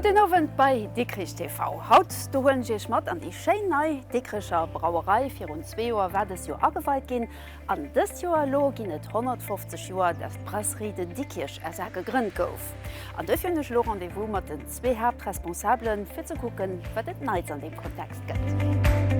Gudden Owend bei Dikrich TV. Haut do huelen ech iech mat an déi schéin nei Dikrecher Brauerei. Virun zwee Joer war dës jo ageweit ginn an dëst Joer elo ginn et 150 Joer, dass d'Brasserie de Dikkirch SA gegrënnt gouf. An duerfir hunn ech elo Rendez-vous mat den zwee Haaptresponsabelen, fir ze kucken, wat et Neits an deem Kontext gëtt.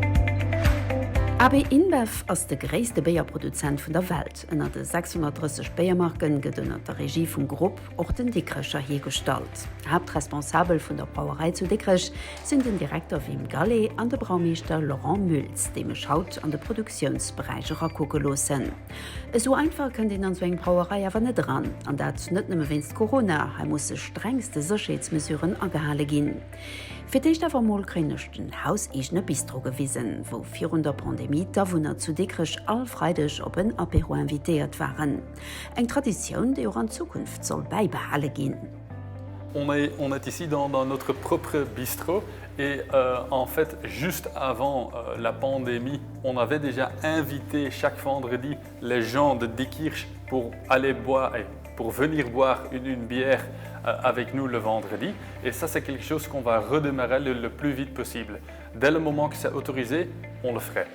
AB InBev ass de gréisste Béierproduzent vun der Welt. Ënner de 630 Béiermarken gëtt ënner der Regie vum Grupp och den Dikrecher hiergestallt. Haaptresponsabel vun der Brauerei zu Dikrech sinn den Direkter Wim Gallé an de Braumeeschter Laurent Müls, déi mech haut an de Produktiounsberäich erakucke loossen. Esou einfach kënnt een an esou eng Brauerei awer net eran. An dat net nëmme wéinst Corona, hei musse strengste Sécherheetsmesuren agehale ginn. Fir d'éischt awer emol kréien ech den hauseegene Bistro gewisen, wou virun der Pandemie d'Awunner zu Dikrech all Freideg op en Apéro invitéiert waren. Eng Traditioun, déi och an Zukunft soll bäibehale ginn. On est, on est ici dans, dans notre propre bistrot et euh, en fait juste avant euh, la pandémie, on avait déjà invité chaque vendredi les gens de Diekirch pour aller boire et pour venir boire une, une bière euh, avec nous le vendredi. Et ça, c'est quelque chose qu'on va redémarrer le, le plus vite possible. Dès le moment que c'est autorisé, on le ferait.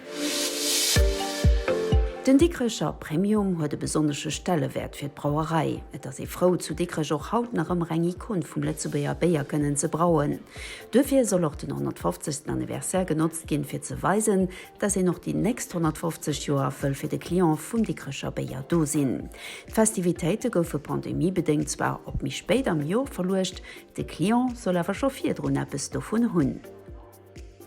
Den Dikrecher Premium huet e besonnesche Stellewäert fir d'Brauerei. Et ass ee frou, zu Dikrech och haut nach ëmmer eng Ikon vum Lëtzebuerger Béier kënnen ze brauen. Duerfir soll och den 150. Anniversaire genotzt ginn, fir ze weisen, dass een och déi nächst 150 Joer wëll fir de Client vum Dikrecher Béier do sinn. D'Festivitéite goufe pandemiebedéngt zwar op méi spéit am Joer verluecht, de Client soll awer scho virdrun eppes dovun hunn.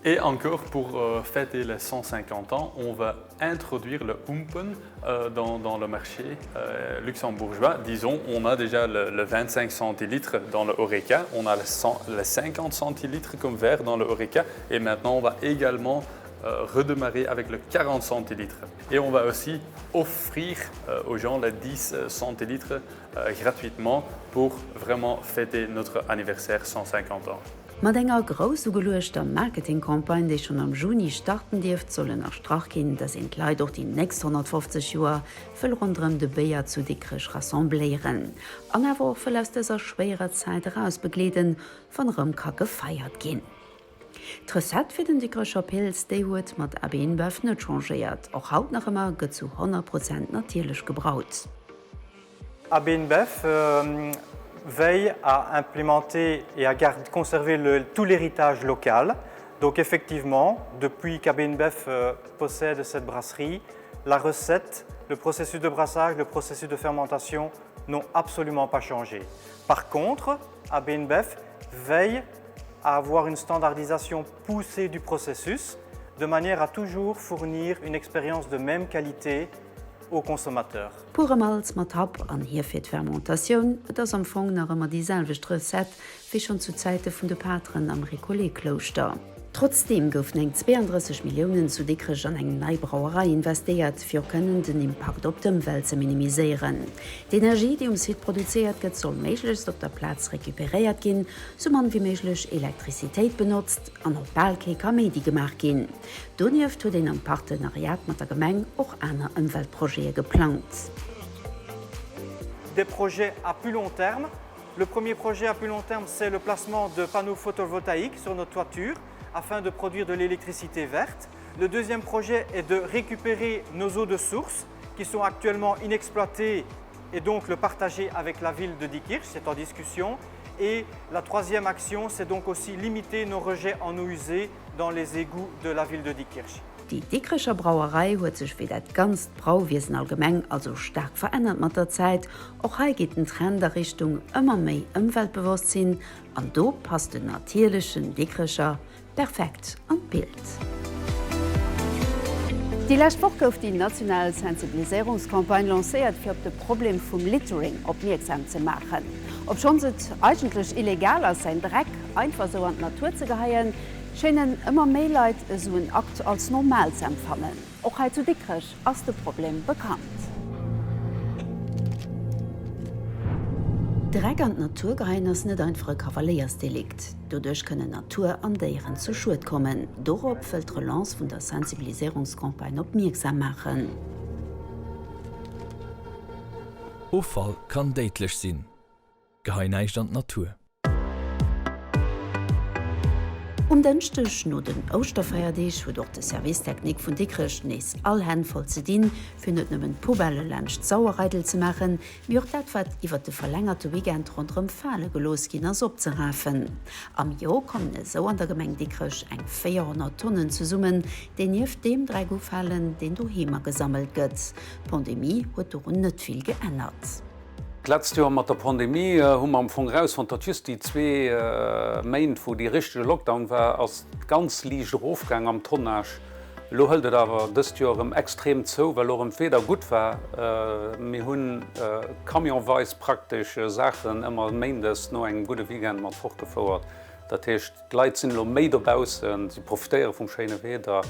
Et encore pour euh, fêter les 150 ans, on va introduire le Humpen euh, dans, dans le marché euh, luxembourgeois. Disons, on a déjà le, le 25 centilitres dans le Oreca, on a le, 100, le 50 centilitres comme verre dans le Oreca et maintenant on va également euh, redémarrer avec le 40 centilitres. Et on va aussi offrir euh, aux gens les 10 centilitres euh, gratuitement pour vraiment fêter notre anniversaire 150 ans. Mat enger grouss ugeluechter Marketing-Campagne, déi schonn am Juni starten dierft, soll ënnerstrach ginn, datt een d'Leit och déi nächst 150 Joer wëll ronderëm de Béier zu Dikrech rassembléieren an awer och wëll aus dëser schwéierer Zäit eraus begleeden, wann erëm ka gefeiert ginn. D'Recette fir den Dikrecher Pils, déi huet mat AB InBev net changéiert. Och haut nach ëmmer gëtt zu 100 Prozent natierlech gebraut. AB InBev veille à implémenter et à garder, conserver le, tout l'héritage local. Donc effectivement, depuis qu'AB InBev euh, possède cette brasserie, la recette, le processus de brassage, le processus de fermentation n'ont absolument pas changé. Par contre, AB InBev veille à avoir une standardisation poussée du processus de manière à toujours fournir une expérience de même qualité au consommateur. Pure Malz mat Happ an Hief fir d'Fermentatioun, et ass am Fong nach ëmmer déi selwecht Recette wéi schonn zu Zäite vun de Pateren am Récollet-Klouschter. Trotzdeem goufen eng 32 Milliounen zu Dikrech an eng nei Brauerei investéiert, fir och kënnen den Impakt op d'Ëmwelt ze minimiséieren. D'Energie, déi um Site produzéiert gëtt, soll méiglechst op der Plaz recuperéiert ginn, sou mann wéi méiglech Elektrizitéit benotzt an och bal kee Kaméidi gemaach ginn. Donieft huet een am Partenariat mat der Gemeng och aner Ëmweltprojete geplangt. Des projets à plus long terme. Le premier projet à plus long terme, c'est le placement de panneaux photovoltaïques sur notre toiture afin de produire de l'électricité verte. Le deuxième projet est de récupérer nos eaux de source qui sont actuellement inexploitées et donc le partager avec la ville de Diekirch, c'est en discussion. Et la troisième action, c'est donc aussi limiter nos rejets en eau usée dans les égouts de la ville de Diekirch. Déi Dikrecher Brauerei huet sech wéi dat ganzt Brauwiesen allgemeng also staark verännert mat der Zäit. Och hei geet den Trend a Richtung ëmmer méi Ëmweltbewosstsinn an do passt den natierlechen Dikrecher perfekt an d'Bild. Déi lescht Woch gouf déi national Sensibiliséierungscampagne lancéiert, fir op de Problem vum Littering opmierksam ze maachen. Obschonns et eigentlech illegal ass, säin Dreck einfach esou an d'Natur ze geheien, schéinen ëmmer méi Leit esou en Akt als normal z'empfannen. Och hei zu Dikrech ass de Problem bekannt. Dreck an d'Natur geheien ass net einfach e Kavaléiersdelikt. Doduerch kënnen Natur an Déieren zu Schued kommen. Dorop wëll d'Relance vun der Sensibiliséierungscampagne opmierksam maachen. Offall kann déidlech sinn. Gehei näischt an d'Natur. Um Dënschdeg no den Ouschterfeierdeeg huet och de Service Technique vun Dikrech nees all Hänn voll ze dinn, fir net nëmmen d'Poubellë laanscht d'Sauer eidel ze maachen, mee och dat wat iwwert de verlängerte Weekend ronderëm fale gelooss ginn ass opzerafen. Am Jor kommen esou an der Gemeng Dikrech eng 400 Tonnen zesummen, déi nieft deem Dreck ufalen, deen doheem agesammelt gëtt. D'Pandemie huet dorun net vill geännert. D'letzt Joer mat der Pandemie hu mer am Fong erausfonnt, datt just déi zwee Méint, wou dee richtege Lockdown war, ass et ganz liicht erofgaang am Tonnage. Elo hëlt et awer dëst Joer erëm extrem zou, well och erëm d'Wieder gutt war. Mir hu camionweis praktesch Saachen ëmmer méindes no engem gudde Weekend mat fortgefouert. Dat heescht, D'Leit sinn elo méi dobaussen, si profitéiere vum schéine Wieder,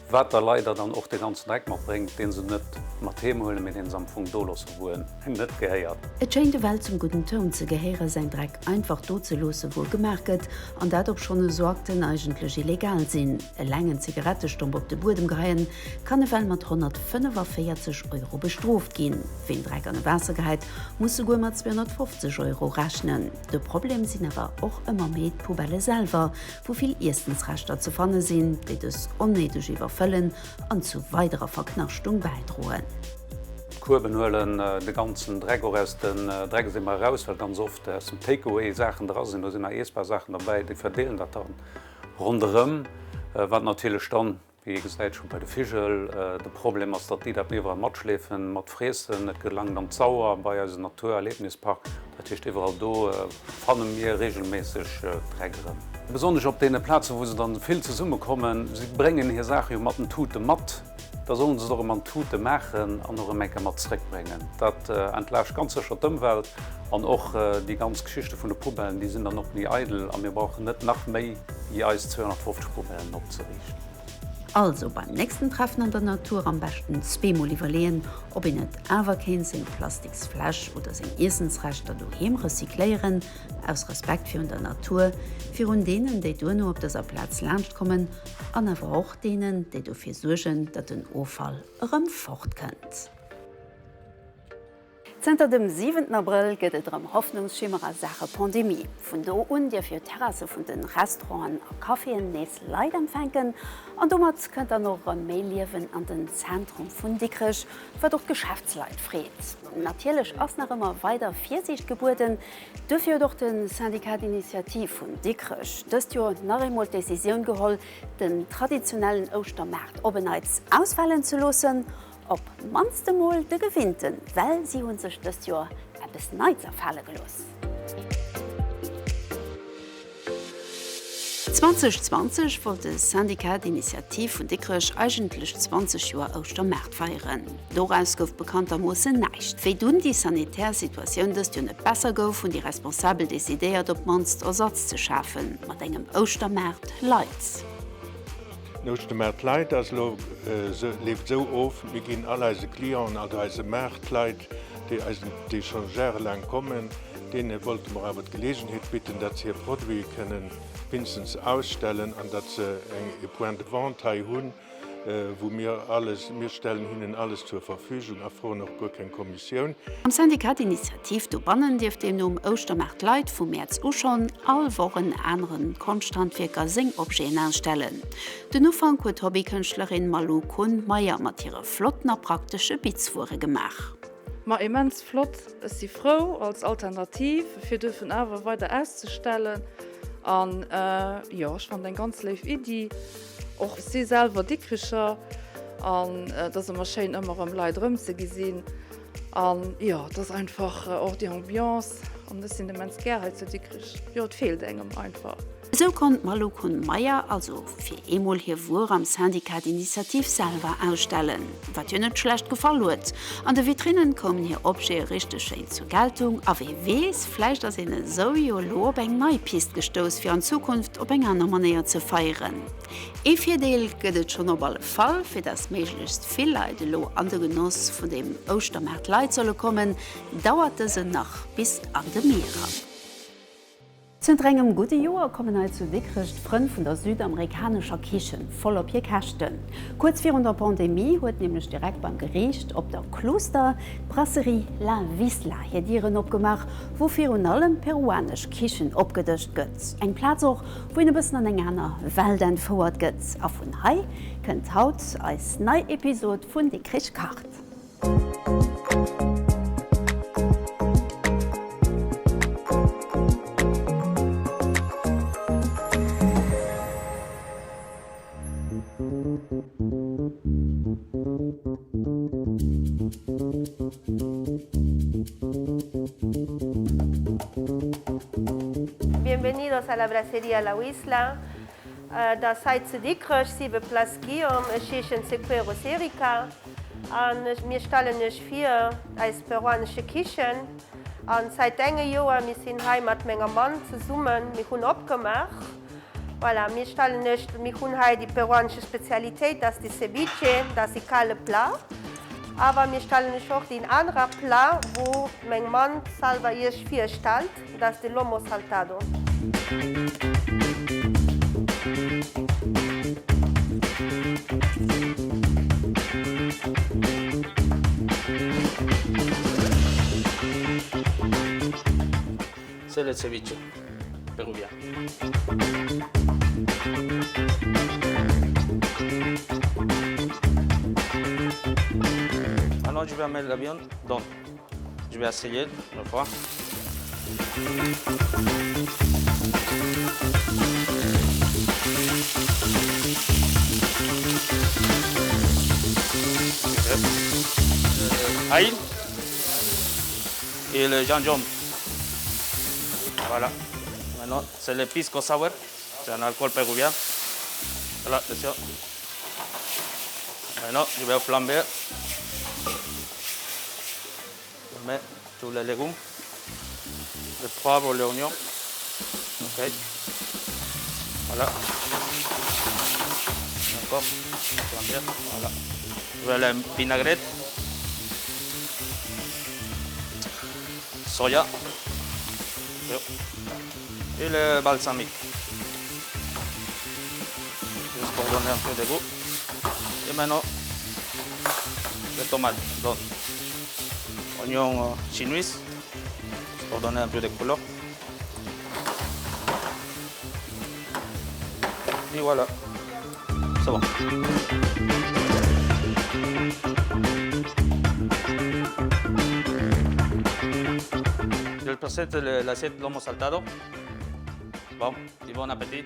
wat da leider dann och de ganzen Dreck matbréngt, dee se net mat heem huelen, mee dee se am Fong do loossen, wou en net gehéiert. Et schéint ewell zum gudden Toun ze gehéiere säin Dreck einfach do ze loosse wou e gemaach gëtt, an dat obschonn esou Akten eigentlech illegal sinn. Eleng en Zigarettestomp op de Buedem geheien kann ewell mat 145 Euro bestrooft ginn. Ween Dreck an e Waasser gehäit, muss souguer mat 250 Euro rechnen. De Problem sinn awer och ëmmer méi d'Poubellë selwer, wou vill Iessensreschter ze fanne sinn, déi dës onnéideg iwwerfëllen an zu weiderer Verknaschtung bäidroen. D'Kueben huelen de ganzen Dreck och aus den Dreckseemer eraus, well ganz oft aus dem Take-away Saachen dra sinn. Do sinn nach iessbar Saachen derbäi. Déi verdeelen dat dann ronderëm, wat natierlech dann Wéi ee gesäit scho bei de Vigel, de Problem ass, datt déi dat iwwerall matschleefen, mat friessen. Et gelangt an d'Sauer bei eisen Naturerlebnispark. Dat heescht, iwwerall do fanne mir reegelméisseg Dreck erëm. Besonnesch op deene Plazen, wou se dann vill zesummekommen. Si bréngen hir Saache jo mat den Tute mat, da sollen se et och erëm an d'Tute maachen an och erëm eng Kéier mat zréckbréngen. Dat entlaascht ganz sécher d'Ëmwelt an och déi ganz Geschichte vun de Poubellen, déi sinn dann och méi eidel a mir brauchen net nach méi wéi eis 250 Poubellen opzeriichten. Also beim nächsten Treffen an der Natur am beschten zweemol iwwerleeën, ob een net awer kéint seng plastiks Fläsch oder seng Iessensreschter doheem recycléieren, aus Respekt virun der Natur, virun deenen, déi duerno op dëser Plaz laanscht kommen an awer och deenen, déi dofir suergen, datt den Offall erëm fort kënnt. Zënter dem siwenten Abrëll gëtt et erëm Hoffnungsschimmer a Saache Pandemie. Vun do un dierf jo d'Terrasse vun de Restauranten a Caféen nees Leit empfänken. An domat kënnt dann och erëm méi Liewen an den Zentrum vun Dikrech, wat och d'Geschäftsleit freet. Natierlech ass nach ëmmer weider Virsiicht gebueden. Duerfir huet och de Syndicat d'initiative vun Dikrech dëst Joer nach eemol d'Decisioun geholl, den traditionellen Ouschtermaart op en Neits ausfalen ze loossen. Op mannst emol de gewinnten, well si hunn sech dëst Joer eppes Neits afale gelooss. 2020 wollt de Syndicat d'Initiative vun Dikrech eigentlech 20 Joer Ouschtermaart feieren. Doraus gouf bekanntermoossen näischt. Wéi dunn déi sanitär Situatioun dëst Joer net besser gouf, hunn déi Responsabel decidéiert op d'mannst Ersatz ze schafen, mat engem Ouschtermaart light. Den Ouschtermaart Light ass elo, leeft esou of, Mir ginn all eise Clienten, also eise Maartleit, déi eisen, déi scho jarelaang kommen, deene wollte mer awer d'Geleegenheet bidden, datt se hir Produite kënnen wéinstens ausstellen an datt se eng, e Point de vente hei hunn, wou mir alles, mir stellen hinnen alles zur Verfügung a froen och guer keng Kommissioun. Am Syndicat d'Initiative dobannen dierf deemno um Ouschtermaart Leit vu Mäerz u schonn all Woch en aneren Konschthandwierker seng Objeten ausstellen. Den Ufank huet d'Hobbykënschtlerin Malou Kohn-Meyer mat hire flotten a praktesche Bitzwuere gemaach. Ma immens flott, ech si frou als Alternativ fir duerfen awer weider auszestellen an jo ech fannen eng ganz léif Iddi. Och ech si selwer Dikricher an et ass ëmmer schéin ëmmer erëm Leit erëmzegesinn an jo et ass einfach och déi Ambiance an ech sinn immens gär hei zu Dikrich. Jo et feelt engem einfach. Esou konnt d'Malou Kuhn-Meyer also fir eemol hir Wuer am Syndicat d'Initiative selwer ausstellen, wat hir net schlecht gefall huet. An de Vitrinnen koumen hir Objete richteg schéin zur Geltung a wee weess, vläicht ass een esou jo elo op eng nei Pist gestouss fir an Zukunft op eng aner Manéier ze feieren. Ee Virdeel gëtt et schonn op alle Fall, fir dass méiglechst vill Leit elo an de Genoss vun dem Ouschtermaart Leit solle kommen, dauert dësen nach bis an de Mee eran. Zënter engem gudde Joer kommen hei zu Dikrech d'Frënn vun der südamerikanescher Kichen voll op hir Käschten. Kuerz virun der Pandemie huet nämlech direkt beim Geriicht op der Kluster d'Brasserie La Vizla hir Dieren opgemaach, wou virun allem peruanesch Kichen opgedëscht gëtt. Eng Plaz och, wou een e bëssen an eng aner Welt entfouert gëtt. A vun hei kënnt haut eis nei Episod vun Dikrich kacht. Bienvenidos a la brasseria La Huisla. Et ass hei zu Dikrech, 7 Place Guillaume. Ech heeschen Sequeiros Erika an mir stellen iech vir eis peruanesche Kichen. An zäit enge Joer, mir sinn hei mat menger Mann zesummen, mir hunn opgemaach. Voilà, mir stellen iech, mir hunn hei déi peruanesche Spezialitéit, dat ass de Ceviche, dat ass e kale Plat. Awer mir stellen iech och deen anerer Plat, wou meng Mann selwer iech virstellt. Dat ass de Lomo saltado. C'est le ceviche péruvien. Alors je vais mettre la viande dans. Je vais essayer une fois. Ail et le gingembre. Voilà. Maintenant, c'est le pisco sour. C'est un alcool péruvien. Voilà, attention. Maintenant, je vais flamber. Je mets tous les légumes, le poivre, l'oignon. Ok. Voilà. Encore. Voilà. Je vais la vinaigrette. Soja. Et le balsamique. Juste pour donner un peu de goût. Et maintenant, les tomates. Donc, oignon euh, chinois, pour donner un peu de couleur. Et voilà, c'est bon. Je présente l'assiette lomo saltado. Bon, et bon appétit.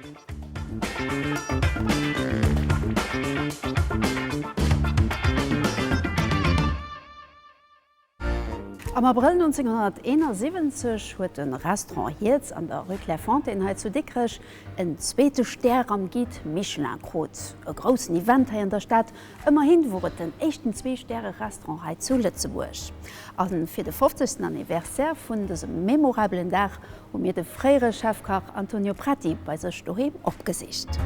Am Abrëll 1971 huet de Restaurant Hierz an der Rue Clairefontaine hei zu Dikrech en zweete Stär am Guide Michelin krut. E groussen Event hei an der Stad, ëmmerhin wor et den éischten Zwee-Stäre-Restaurant hei zu Lëtzebuerg. A fir de 50. Anniversaire vun dësem memorabelen Dag hu mir de fréiere Chefkach Antonio Preti bei sech doheem opgesicht.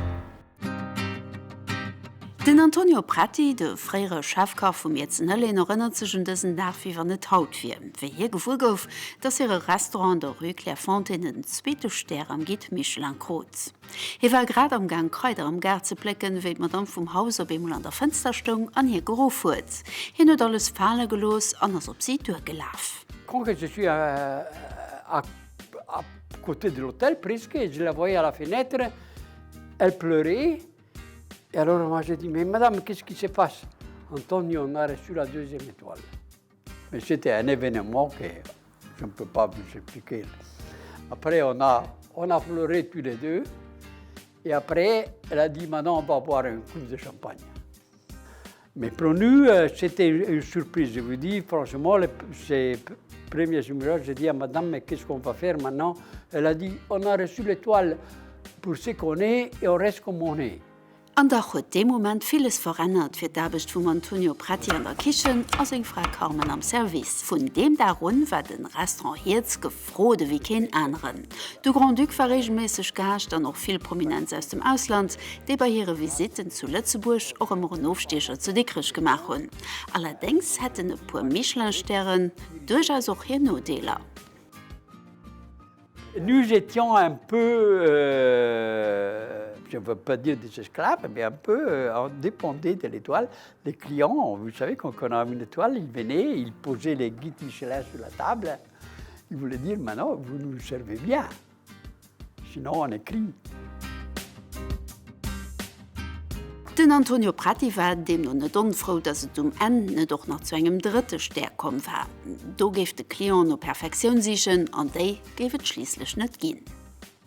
Den Antonio Preti, de fréiere Chefkach vum Ierzen Hëlleen, erënnert sech un dësen Dag wéi wann et haut wier, wéi hie gewuer gouf, dass hire Restaurant an der Rue Clairefontaine den zweete Stär am Guide Michelin krut. Hie war grad am Gaang Kraider am Gaart ze plécken, wéi d'Madame vum Haus op eemol an der Fënster stoung an hie geruff huet. Hien huet alles fale gelooss an ass op si duergelaf. Quand je suis à, à, à côté de l'hôtel, presque, je la voyais à la fenêtre, Elle pleurait. Et alors moi j'ai dit, mais madame, qu'est-ce qui se passe Antonio, on a reçu la deuxième étoile. Mais c'était un événement que je ne peux pas vous expliquer. Après, on a, on a pleuré tous les deux. Et après, elle a dit, maintenant, on va boire un coup de champagne. Mais pour nous, euh, c'était une surprise. Je vous dis, franchement, les, ces premiers numéros, j'ai dit à madame, mais qu'est-ce qu'on va faire maintenant Elle a dit, on a reçu l'étoile. Pour ce qu'on est et on reste comme on est. An dach huet dee Moment villes verännert fir d'Aarbecht vum Antonio Preti an der Kichen a seng Fra Carmen am Service. Vun deem Dag un war de Restaurant Hierz gefrot ewéi keen aneren. De Grand-Duc war reegelméisseg Gaascht an och vill Prominenz aus dem Ausland, déi bei hire Visitten zu Lëtzebuerg och ëmmer en Ofstiecher zu Dikrech gemaach hunn. Allerdéngs hätten e puer Michelin-Stären duerchaus och hir Nodeeler. Nous étions un peu, euh, je ne veux pas dire des esclaves, mais un peu euh, dépendait de l'étoile. Les clients, vous savez, quand on a une étoile, ils venaient, ils posaient les guides Michelin sur la table. Ils voulaient dire, maintenant, vous nous servez bien. Sinon, on écrit. Den Antonio Prati war deemno net onfrou, datt et um Enn net och nach zu engem drëtte Stär komm war. Do géif de Client no Perfektioun sichen an déi géif et schliisslech net ginn.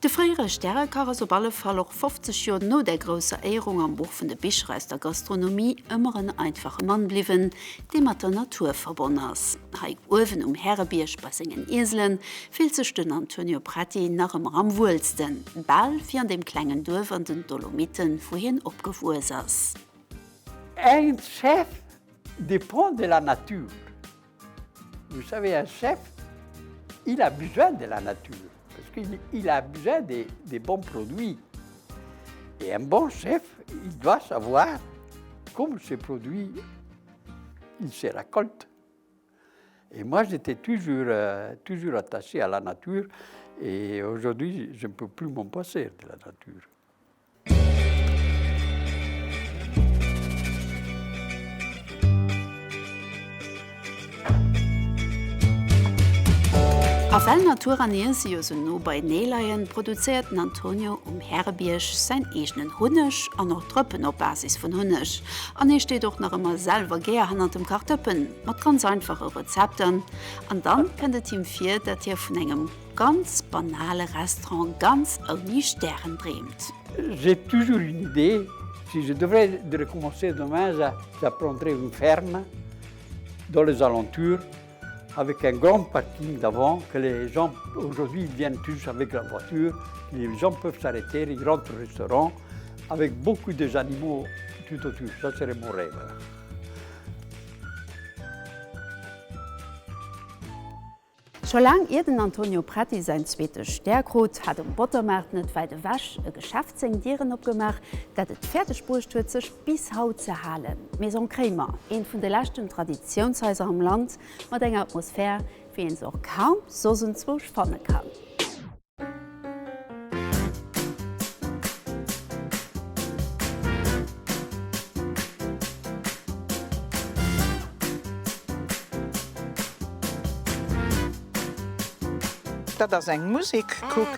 De fréiere Stärekach ass op alle Fall och 50 Joer no där grousser Éierung am Buch vun de Bicher aus der Gastronomie ëmmer en einfache Mann bliwwen, dee mat der Natur verbonn ass. Hei uewen um Härebierg bei sengen Ieselen fillt sech den Antonio Prati nach ëmmer am wuelsten, bal wéi an deem klengen Duerf an den Dolomiten, wou hien opgewuess ass. Un chef dépend de la nature. Vous savez, un chef, il a besoin de la nature, parce qu'il a besoin des, des bons produits. Et un bon chef, il doit savoir comment ces produits, il se récolte. Et moi, j'étais toujours, euh, toujours attaché à la nature et aujourd'hui, je ne peux plus m'en passer de la nature. A well Natur an Iesse jo sou no beienee leien, produzéiert den Antonio um Härebierg säin eegenen Hunneg an och Drëppen op Basis vun Hunneg. An hie steet och nach ëmmer selwer gär hannert dem Kachdëppen, mat ganz einfache Rezepter. An dann kënnt et him vir, datt hie vun engem ganz banale Restaurant ganz ouni Stären dreemt. J'ai toujours une idée, si je devrais de recommencer demain, j'apprendrais une ferme dans les alentours avec un grand parking d'avant que les gens aujourd'hui ils viennent tous avec la voiture, les gens peuvent s'arrêter, ils rentrent au restaurant avec beaucoup des animaux tout autour. Ça serait mon rêve. Scho laang ier den Antonio Preti säin zweete Stär krut, hat um Bottermaart net wäit ewech e Geschäft seng Dieren opgemaach, dat et fäerdeg bruecht huet, sech bis haut ze halen, d'Maison Kremer, eent vun de leschten Traditiounshaiser am Land, mat enger Atmosphär, wéi een se och kaum soss enzwousch fanne kann. Dat ass eng Musek, kuck.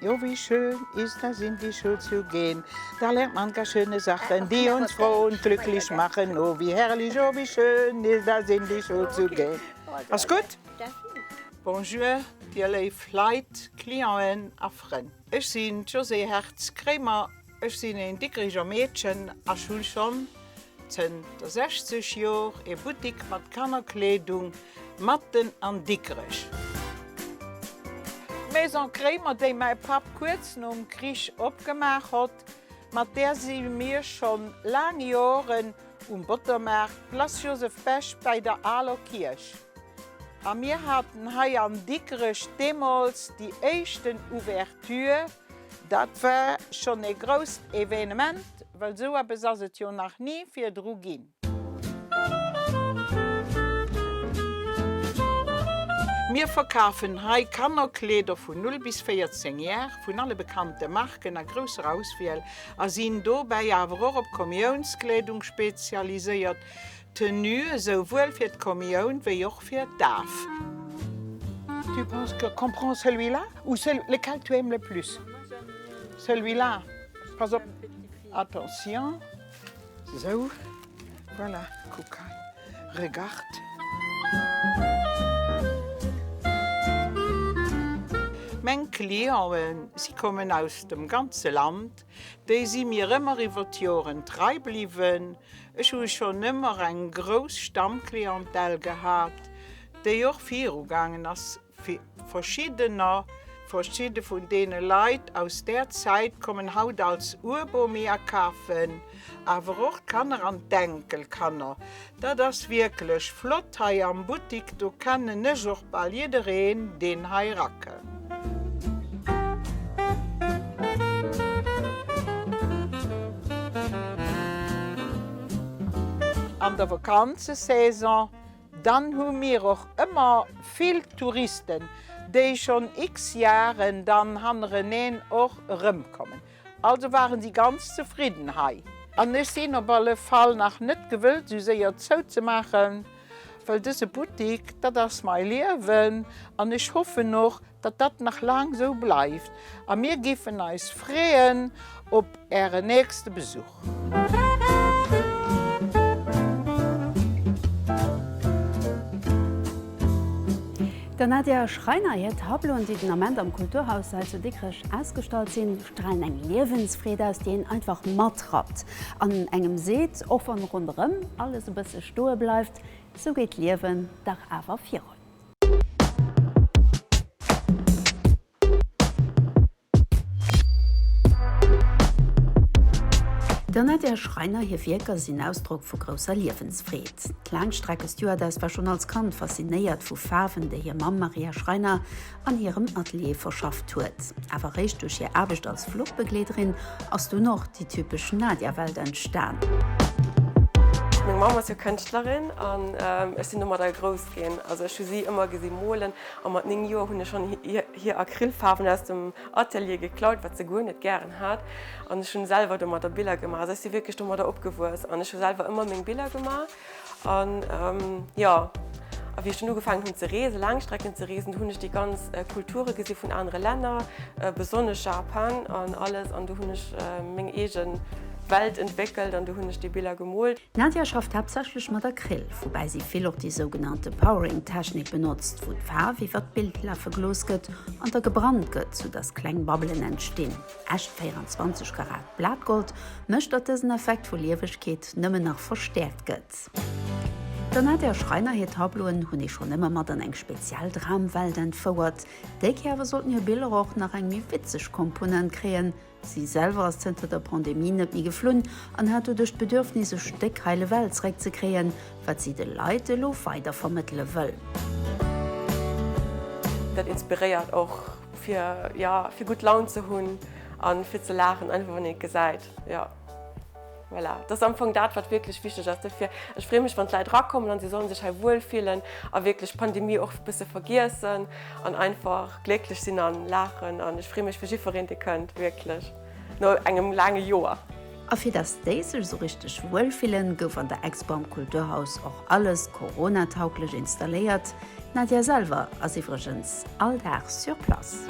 Jo, wie schön ist das in die Schul zu gehen, da lernt man gar schöne Sachen, die uns froh und glücklich machen, oh wie herrlich, oh wie schön ist das in die Schul zu gehen. Ass gutt? Bonjour dir léif Leit, Clienten a Frënn. Ech sinn d'Josée Hertz-Kremer, ech sinn een Dikricher Meedchen a ech hu schonn zënter 60 Jor ee Buttik mat Kannerkleedung matten an Dikrech. D'Maison Kremer, déi mäi Papp kuerz nom Krich opgemaach hott, mat där si mir schonn laang Joren um Bottermaart, Place Joseph Bech bäi der aler Kierch. A mir haten hei an Dikrech deemools déi éischten Ouverture. Dat war schonn ee grousst Evenement, well esou eppes ass et jo nach ni virdru ginn. Mir verkafen hei Kannerkleeder vun 0 bis 14 Jar, vun alle bekannte Marken a grousser Auswiel a sinn dobäi awer och op Kommiounskleedung spezialiséiert. Tenue esouwuel fir d'Kommioun wéi och fir d'Daf. Tu penses que qu'on prend celui-là ou celui lequel tu aimes le plus? Celui-là. Pass op, attention, sou, voilà, kuck hei, regarde. Meng Clienten, si kommen aus dem ganze Land, déi si mir ëmmer iwwer d'Joren trei bliwwen. Ech hu schonn ëmmer eng grouss Stammclientèle gehat, déi och viru gaangen ass. Verschiddener Verschidde vun deene Leit aus där Zäit kommen haut als Urbomi akafen, awer och d'Kanner an d'Enkelkanner. Dat ass wierklech flott hei am Buttik, do kennen ech och bal jiddereen, deen hei erakënnt. An der Vakanzesaison, dann hu mir och ëmmer vill Touristen, déi schonn x Jaren dann hannereneen och erëmkommen. Also waren si ganz zefridden hei. An ech sinn op alle Fall nach net gewëllt sou séier zouzemaachen, well dëse Buttik, dat ass mai Liewen an ech hoffen och, datt dat nach laang sou bleift. A mir giffen eis freeën op ären nächste Besuch. Der Nadia Schreiner hir Tableauen, déi den Ament am Kulturhaus hei zu Dikrech ausgestallt sinn, stralen eng Liewensfreed aus, déi een einfach matrappt an engem seet, och wann ronderëm alles e bësse stoe bleift, sou geet d'Liewen dach awer virun. Der Nadia Schreiner hir Wierker sinn Ausdrock vu grousser Liewensfreed. D'Laangstreckestewardess war schonn als Kand faszinéiert vu Faarwen, déi hir Mamm Maria Schreiner an hirem Atelier verschafft huet. Awer réischt duerch hir Aarbecht als Fluchbegleederin ass dunn och déi typesch Nadia-Welt entstan. Meng Mamm ass jo Kënschtlerin an ech sinn domadder grouss ginn. Also ech hu si ëmmer gesi molen a mat 9 Joer hunn ech schonn hir Acrylfaarwen aus dem Atelier geklaut, wat se guer net gären hat, an ech hunn selwer domadder Biller gemaach. Also ech si wierklech domadder opgewuess an ech hu selwer ëmmer meng Biller gemaach. An jo, a wéi ech dunn ugefaangen hunn ze reesen, Laangstrecken ze reesen, do hunn ech déi ganz Kulture gesi vun anere Länner, besonnesch Japan an alles, an do hunn ech meng eege Welt entwéckelt an do hunn ech déi Biller gemoolt. D'Nadia schafft haaptsächlech mat Acryl, woubäi si vill och déi sougenannte Pouring-Technik benotzt, wou d'Faarf iwwer d'Bild lafe gelooss gëtt an da gebrannt gëtt, sou dass kleng Babbelen entstinn. Echt 24 Karat Blatgold mécht, datt dësen Effekt vu Liewegkeet nëmmen nach verstäerkt gëtt. Der Nadia Schreiner hir Tableauen hunn ee schonn ëmmer mat an eng speziell Dramwelt entfouert. Déi Kéier awer sollten hir Biller och nach eng méi witzeg Komponent kréien, Si selwer ass zënter der Pandemie net méi geflunn an hat doduerch d'Bedürfnis e Stéck heile Welt zeréckzekréien, wat si de Leit elo weider vermëttele wëll. Dat inspiréiert och fir, jo, fir gutt Laun ze hunn a fir ze laachen, einfach wann een et gesäit, jo. Voilà, dat ass am Fong dat, wat wierklech wichteg ass. Dofir, ech freeë mech, wann d'Leit erakommen an si sollen sech hei wuel fillen a wierklech d'Pandemie och e bësse vergiessen an einfach glécklech sinn a laachen. An ech freeë mech fir jiddwereen, dee kënnt, wierklech, no engem laange Joer. A fir dass déi sech esou richteg wuel fillen, gouf an der Expo am Kulturhaus och alles coronatauglech installéiert. D'Nadia selwer ass iwwregens all Dag sur place.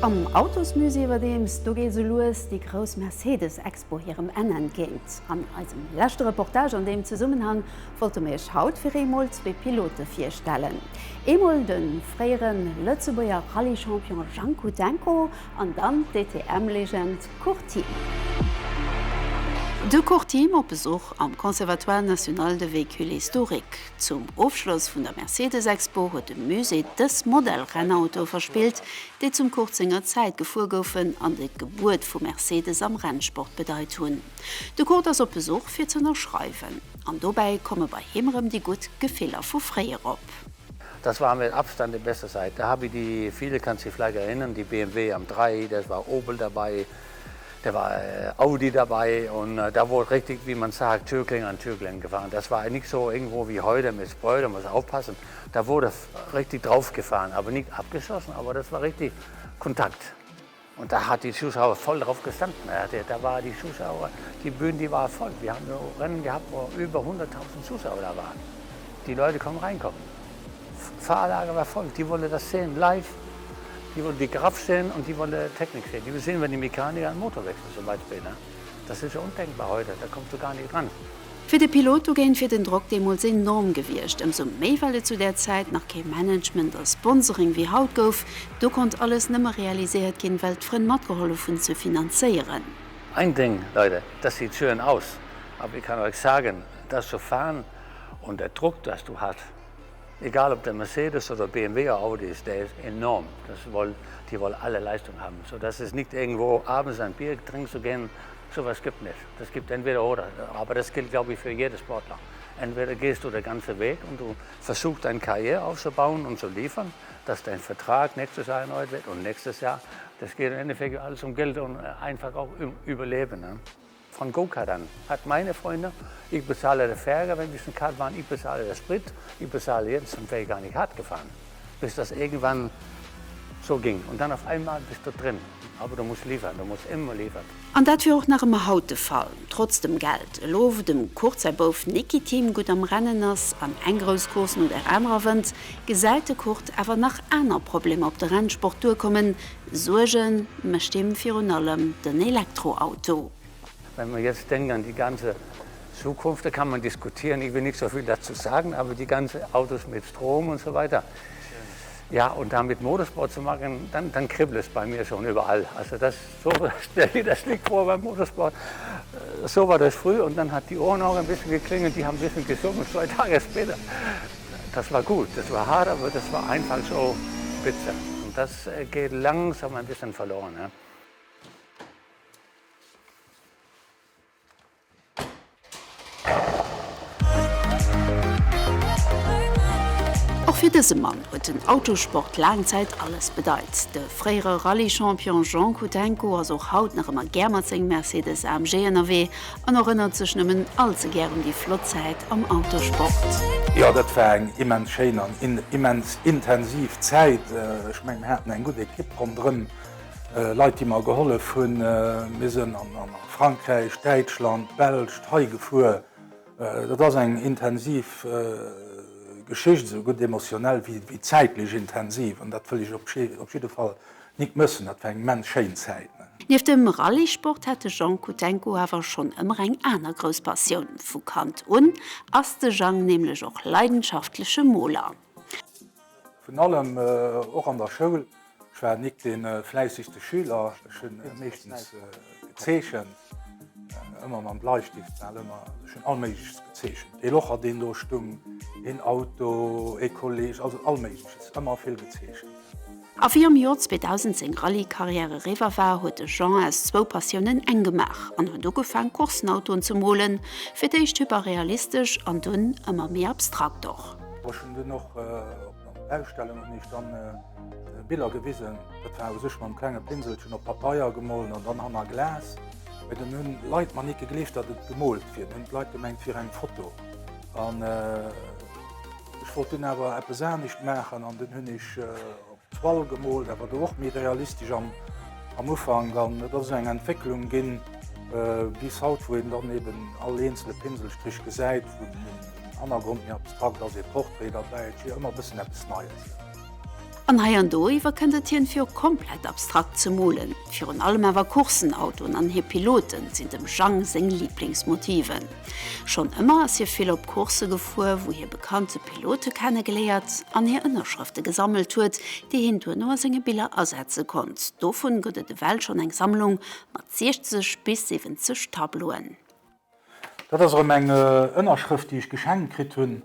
Am Autosmusée iwwerdeems, do geet esou lues déi grouss Mercedes-Expo hirem Enn entgéint. An eisem leschte Reportage an deem Zesummenhang wollte mir iech haut fir eemol zwee Pilote virstellen. Eemol de fréiere Lëtzebuerger Rallye-Champion Janko Denko an dann d'DTM-Legend Kurt Thiim. De Kurt Thiim op Besuch am Conservatoire National de Véhicules Historiques. Zum Ofschloss vun der Mercedes-Expo huet de Musée dës Modell-Rennautoe verspillt, déi zum Kurt senger Zäit gefuer goufen an déi d'Gebuert vu Mercedes am Rennsport bedeit hunn. De Kurt ass op Besuch fir z'ënnerschreiwen an dobäi komme bei him erëm déi gutt Gefiller vu fréier op. Das war mit Abstand die beste Zeit. Da habe ich die, viele kann sich vielleicht erinnern, die BMW M3, das war Opel dabei, da war äh, Audi dabei und äh, da wurde richtig, wie man sagt, Türklinge an Türklinge gefahren. Das war nicht so irgendwo wie heute mit Spreu, da muss aufpassen. Da wurde richtig draufgefahren, aber nicht abgeschossen, aber das war richtig Kontakt. Und da hat die Zuschauer voll drauf gestanden. Da war die Zuschauer, die Bühne, die war voll. Wir haben so Rennen gehabt, wo über 100.000 Zuschauer da waren. Die Leute konnten reinkommen. Fahranlage war voll. Die wollten das sehen live. Die wollten die Kraft sehen und die wollten Technik sehen. Die sehen, wenn die Mechaniker einen Motor wechseln zum Beispiel. Ne? Das ist ja undenkbar heute. Da kommst du gar nicht dran. Fir de Pilot dogéint wier den Drock deemools enorm gewiescht, ëmsou méi well et zu där Zäit nach kee Management a Sponsoring wéi haut gouf. Do konnt alles nëmme realiséiert ginn, well d'Frënn matgehollef hunn ze finanzéieren. Ein Ding, Leute, das sieht schön aus, aber ich kann euch sagen, das zu fahren und der Druck, das du hast. Egal ob der Mercedes oder BMW oder Audi ist, der ist enorm. Das wollen, die wollen alle Leistung haben. So dass es nicht irgendwo abends ein Bier trinken zu gehen, sowas gibt nicht. Das gibt entweder oder. Aber das gilt, glaube ich, für jeden Sportler. Entweder gehst du den ganzen Weg und du versuchst deine Karriere aufzubauen und zu liefern, dass dein Vertrag nächstes Jahr erneuert wird und nächstes Jahr. Das geht im Endeffekt alles um Geld und einfach auch um Überleben. Ne? Von Go-Kart an hat meine Freunde, ich bezahle der Fähre, wenn wir schon Kart waren, ich bezahle der Sprit, ich bezahle jetzt und wäre gar nicht hart gefahren. Bis das irgendwann so ging. Und dann auf einmal bist du drin. Aber du musst liefern, du musst immer liefern. An dat wier och nach ëmmer haut de Fall, trotz dem Geld. Elo wou dem Kurt säi Bouf Nicki Thiim gutt am Rennen ass an eng grouss Course no der anerer wënnt, gesäit de Kurt awer nach aner Problemer op de Rennsport duerkommen. Suerge mécht him virun allem den Elektroauto. Wenn man jetzt denkt an die ganze Zukunft, da kann man diskutieren, ich will nicht so viel dazu sagen, aber die ganze Autos mit Strom und so weiter. Ja, und damit Motorsport zu machen, dann, dann kribbelt es bei mir schon überall. Also das, so stelle ich das nicht vor beim Motorsport. So war das früh und dann hat die Ohren auch ein bisschen geklingelt, die haben ein bisschen gesungen, zwei Tage später. Das war gut, das war hart, aber das war einfach so spitze. Und das geht langsam ein bisschen verloren. Ja. Och fir dëse Mann huet den Autosport laang Zäit alles bedeit. De fréiere Rallye-Champion Jean Kutenko ass och haut nach ëmmer gär mat sengem Mercedes AMG ënnerwee an erënnert sech nëmmen all ze gär un déi flott Zäit am Autosport. Jo, dat war eng immens schéin an immens intensiv Zäit. Ech mengen, mir haten eng gutt Ekipp ronderëm. Leit déi mer gehollef hunn. Mir sënn an Frankräich, Däitschland, d'Belsch, hei gefuer. Dat ass eng intensiv Geschicht, esou gutt emotionell wéi zäitlech intensiv an dat wëll ech op jidde Fall nik mëssen. Dat war eng immens schéin Zäit. Nieft dem Rallyesport hat de Jean Kutenko awer schonn ëmmer eng aner grouss Passioun. Vu Kand un ass de Jang nämlech och leidenschaftleche Moler. Vun allem, och an der Schoul. Ech war nik dee fläissegste Schüler, ech hunn meeschtens gezeechent, ëmmer mam Bleistift, bal ëmmer. Also ech hunn all Méigleches gezeechent, ee Locher deen do stung, een Auto, ee Kolleg, also all Méigleches, ëmmer vill gezeechent. A wéi am Joer 2000 seng Rallye-Karriär eriwwer war, huet de Jean aus zwou Passiounen eng gemaach an huet ugefaang Coursenautoen ze molen, fir d'éischt hyperrealistesch an dunn ëmmer méi abstrakt och. Ech hunn dunn och op Ausstellung hunn ech dann Biller gewisen. Dat war u sech mam klenge Pinselchen op Papeier gemollen an dann hanner Glas. Mee dann hunn Leit mer nik gegleeft, datt et gemoolt wier. Dann hunn d'Leit gemengt, et wier eng Foto. An ech wollt dunn awer eppes anescht maachen an dunn hunn ech op Toile gemoolt, awer do och méi realistesch am am Ufank. An et ass esou eng Entwécklung ginn bis haut, wou een dann eben all eenzele Pinselstrich gesäit, wou den Hannergrond méi abstrakt ass, ee Portrait derbäi, et wier ëmmer e bëssen eppes Neies. An hei an do iwwerkënnt et hien fir och komplett abstrakt ze molen. Virun allem awer Coursenautoen an hir Piloten sinn dem Jang seng Liblingsmotiven. Schonn ëmmer ass hie vill op Coursse gefuer, wou hie bekannte Pilote kennegeléiert an hir Ënnerschrëfte gesammelt huet, déi hien duerno a senge Biller asetze konnt. Dovun gëtt et ewell schonn eng Sammlung mat 60 bis 70 Tableauen. Dat ass erëm eng Ënnerschrëft, déi ech geschenkt kritt hunn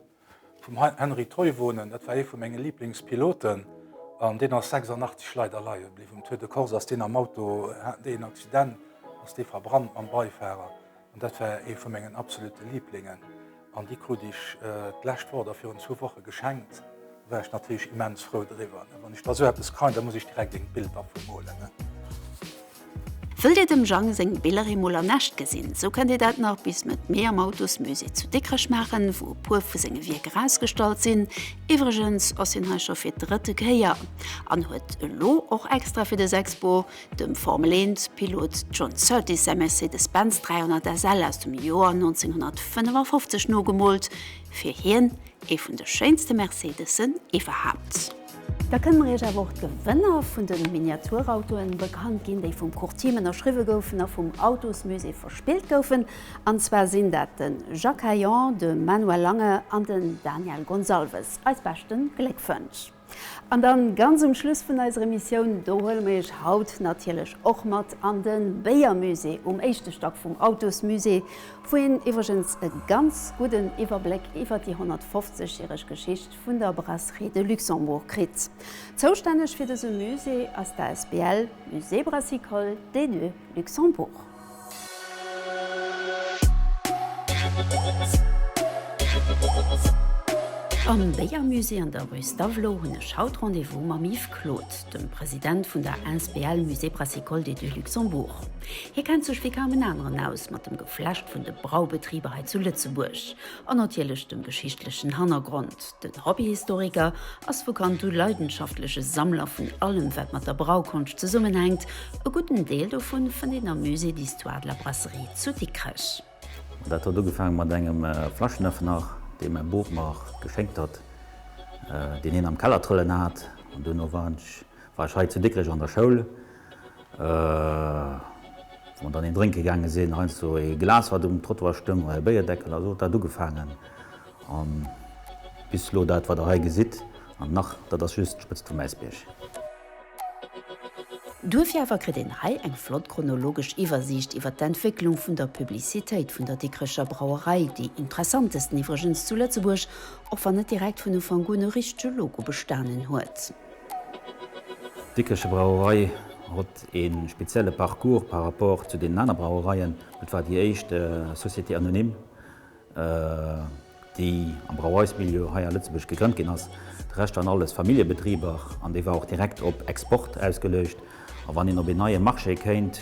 vum Henri Toivonen. Dat war ee vu menge Liblingspiloten an deen ass 86 leider leie bliwwen. Um Tour de Corse ass deen am Auto, haten déi een Accident, ass dee verbrannt mam Beifahrer an dat war ee vu mengen absolute Liblingen. An déi krut ech d'lescht Woch oder virun zwou Woche geschenkt. Do war ech natierlech immens frou driwwer. Wann ech da sou eppes kréien, da muss ech direkt een Bild dervu molen. Wëllt Dir dem Jang seng Biller eemol an echt gesinn, sou kënnt Dir dat nach bis Mëtt Mee am Autosmusée zu Dikrech maachen, wou e puer vu senge Wierker ausgestallt sinn. Iwwregens ass hien hei scho fir d'drëtte Kéier an huet elo och extra fir des Expo dem Formel 1 Pilot John Surtees säi Mercedes-Benz 300 SL aus dem Joer 1955 nogemoolt. Fir hien ee vun de schéinste Mercedessen iwwerhaapt. Da kënne mer iech awer och d'Gewënner vun de Miniaturautoen bekannt ginn, déi vum Kurt Thiim ënnerschriwwe goufen a vum Autosmusée verspillt goufen. An zwar sinn dat de Jacques Hayon, de Manuel Lange an den Daniel Gonçalves. Eis beschten Gléckwënsch! An dann ganz um Schluss vun eiser Emissioun, do huele mer iech haut natierlech och mat an de Béiermusée um éischte Stack vum Autosmusée, wou een iwwregens e ganz gudden Iwwerbléck iwwer déi 150 järeg Geschicht vun der Brasserie de Luxembourg kritt. Zoustänneg fir dëse Musée ass d'ASBL Musée Brassicole des Deux Luxembourg. Am Béiermusée an der Rue Stavelot hunn ech haut Rendez-vous mam Yves Claude, dem President vun der asbl Musée Brassicole des Deux Luxembourg. Hie kennt sech wéi kaum en aneren aus mat dem Geflecht vun de Braubetriber hei zu Lëtzebuerg an natierlech dem geschichtlechen Hannergrond. Den Hobbyhistoriker ass vu Kand u leidenschaftleche Sammler vun allem, wat mat der Braukonscht zesummenhänkt. E gudden Deel dovun fënnt een am Musée d'Histoire de la Brasserie zu Dikrech. Dat huet ugefaangen mat engem Flaschenöffner, dee mäi Bop mer geschénkt huet, deen hien am Keller trëllen hat. An duerno war ech war ech hei zu Dikrech an der Schoul, wou mer dann een drénke gaange sinn, heiansdo ee Glas wat um Trottoir stoung oder ee Béierdeckel, a sou huet dat ugefaangen. An bis elo dat wat der hei gesitt, an nach, dat ass just d'Spëtzt vum Äisbierg. Duerfir awer kritt een hei eng flott chronologesch Iwwersiicht iwwer d'Entwécklung vun der Publicitéit vun der Dikrecher Brauerei, déi interessantesten iwwregens zu Lëtzebuerg, och wann net direkt vun Ufank un e richtege Logo bestanen huet. D'Dikrecher Brauerei hott ee spezielle Parcours par rapport zu deenen aner Brauereien. Et war déi éischt Société anonyme, déi am Brauereismilieu hei a Lëtzebuerg gegrënnt ginn ass. De Rescht waren alles Familljebetriber an déi war och direkt op Export ausgeluecht. A wann een op een neie Marché kéint,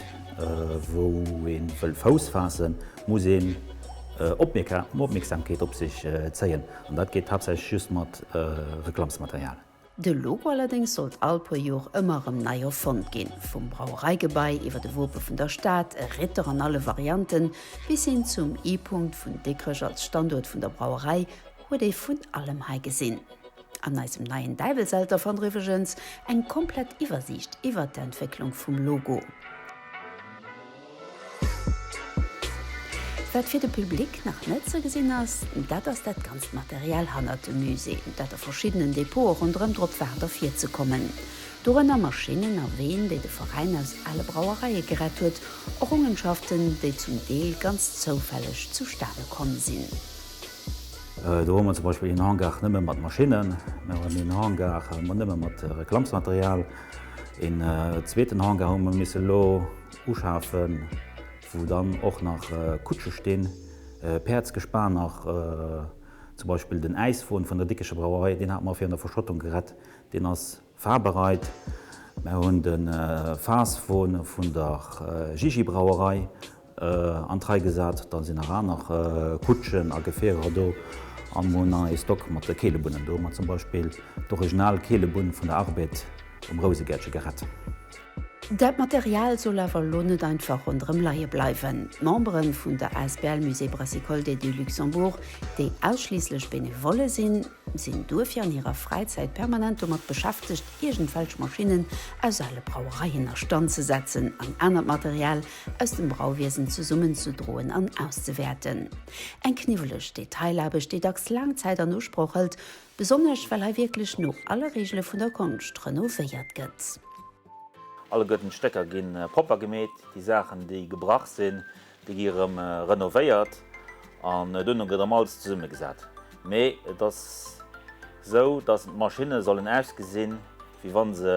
wou ee wëll Fouss faassen, muss een Opmierksamkeet op sech zéien. An dat geet haaptsächlech just mat Reklammsmaterial. De Logo allerdéngs sollt all puer Jor ëmmer erëm nei erfonnt ginn. Vum Brauereigebai iwwer de Wope vun der Stad, e Ritter an alle Varianten, bis hin zum I-Punkt vun Dikrech als Standuert vun der Brauerei huet ee vun allem hei gesinn. An eisem neien Däiwelselter fannt der iwwregens eng komplett Iwwersiicht iwwer d'Entwécklung vum Logo. Wat fir de Public nach net ze gesinn ass, dat ass dat ganzt Material hannert dem Musée, dat a verschiddenen Depote ronderëm drop waart ervirzekommen. Dorënner Maschinnen a Ween, déi de Veräin aus ale Brauereie gerett huet, Errungenschaften, déi zum Deel ganz zoufälleg zustane komm sinn. Do hu mer zum Beispill een Hangar nëmme mat Maschinnen, mir hunn een Hangar nëmme mat Reklammsmaterial, een zweeten Hangar hu mer misse elo uschafen, wou dann och nach Kutsche stinn, Päerdsgespaner, zum Beispill den Äiswon vun der Dickecher Brauerei, deen hate mer virun der Verschottung gerett, deen ass fahrbereit. Mer hunn de Faasswon vun der Gigi-Brauerei an d'Rei gesat. Da sinn nach aner Kutschen a Gefierer do an mer hunn nach ee Stock mat de Keelebunnen. Do hu mer zum Beispill d'original Keelebunn vun der Arbed um Rousegäertche gerett. Dat Material soll awer elo net einfach ronderëm leie bleiwen. D'Membere vun der asbl Musée Brassicole des du Luxembourg, déi ausschliisslech Benevole sinn, sinn duerfir an hirer Fräizäit permanent domat beschäftegt, iergendwelch Maschinnen aus ale Brauereien a Stand ze setzen an anert Material aus dem Brauwiesen zesummenzedroen an auszewäerten. Eng kniwweleg Detailaarbecht, déi dacks laang Zäit an Usproch hëlt, Besonnesch well hei wierklech no alle Reegele vun der Konscht renovéiert gëtt. Alleguerten d'Stécker gi propper gemeet, déi Saachen déi gebrach sinn, déi gi erëm renovéiert an duerno gëtt erëm alles zesummegesat. Mee et ass esou, datt d'Maschinne sollen ausgesinn, wéi wa se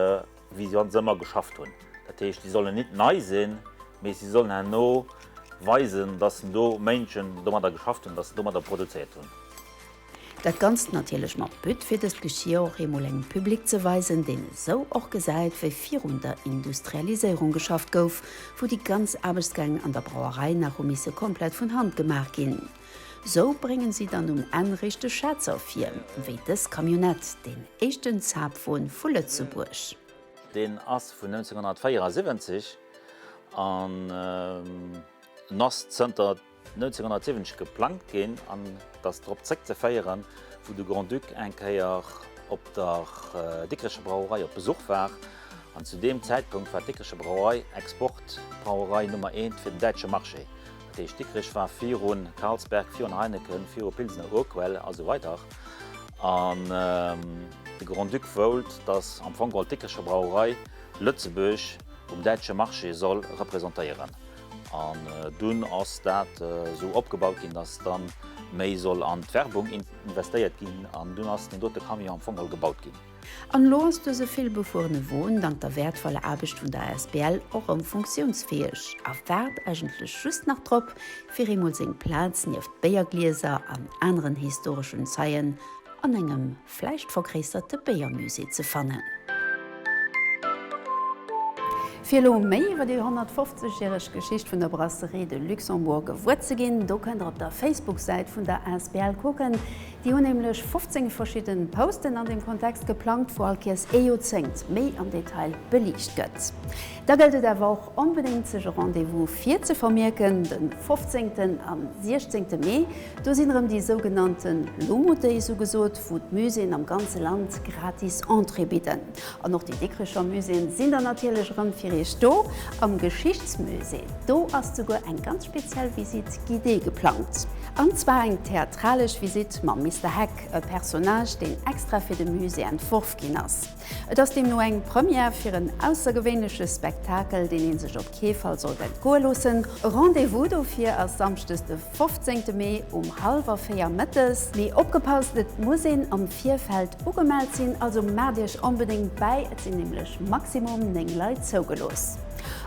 wéi wann se ëmmer geschafft hunn. Dat heescht, déi sollen nit nei sinn, mee si sollen herno weisen, datt se do Méintchen domadder geschafft hunn, datt se domadder produzéiert hunn. Dat Ganzt natierlech mam But, fir dëst Geschier och eemol engem Public ze weisen, deen esou och gesäit, wéi virun der Industrialiséierung geschafft gouf, wou déi ganz Aarbechtsgäng an der Brauerei nach hu misse komplett vun Hand gemaach ginn. Sou bréngen si dann um Enn richteg Schätz ervir, wéi dës Camionnette, deen éischten Zapfwon vu Lëtzebuerg. Deen ass vun 1974 an en ass zënter 1970 geplangt ginn an et ass drop zréckzeféieren, wou de Grand-Duc eng Kéier op der Dikrecher Brauerei op Besuch war an zu deem Zäitpunkt war d'Dikrecher Brauerei Exportbrauerei Nummer eent fir den däitsche Marché. Dat heescht, Dikrech war viru Carlsberg, virun Heineken, viru Pilsener Urquell a sou weider. An. De Grand-Duc woult, datt am Fong geholl d'Dikrecher Brauerei Lëtzebuerg um däitsche Marché soll representéieren. An dunn ass dat esou opgebaut ginn, datt da méi soll an d'Werbung investéiert ginn an dunn ass deen dote Camion am Fong geholl gebaut ginn. An elo ass dëse vill befuerene Won dank der wäertvoller Aarbecht vun der asbl och erëm funktiounsfäeg a waart eigentlech just nach drop, fir eemol seng Plaz nieft Béierglieser an aneren historeschen Zeien an engem vläicht vergréisserte Béiermusée ze fannen. Fir elo méi iwwer déi 150 järeg Geschicht vun der Brasserie de Luxembourg gewuer ze ginn, do kënnt der op der Facebook-Säit vun der asbl kucken. Déi hunn nämlech 15 verschidden Posten an deem Kontext geplangt, wou all Kéiers ee Joerzéngt méi am Detail beliicht gëtt. Da gëllt et awer och onbedéngt sech e Rendez-vous virzevermierken, de 15. an 16. Mee. Do sinn erëm déi sougenannte Lumo-Days ugesot, wou d'Muséeën am ganze Land gratis Entrée bidden. An och déi Dikrecher Muséeën sinn dann natierlech erëm fir iech do. Am Geschichtsmusée, do ass souguer eng ganz speziell Visite guidée geplangt. An zwar eng theatralesch Visite mam Mister Heck, e Personnage, deen extra fir de Musée entworf ginn ass. Et ass deemno eng Première fir en aussergewéinleche Spektakel, deen ee sech op kee Fall sollt entgoe loossen. Rendez-vous dofir ass samschdes de 15 Mee um hallwer 4 mëttes. Mee opgepasst, et muss een am Virfeld ugemellt sinn, also maacht iech onbedéngt bäi, et sinn nämlech maximum 9 Leit zougelooss.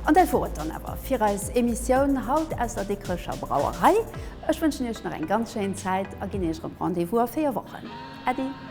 An dat wor et dann awer fir eis Emissioun haut aus der Dikrecher Brauerei. Ech wënschen iech nach eng ganz schéin Zäit a ginn iech erëm Rendez-vous a 4 Wochen. Äddi!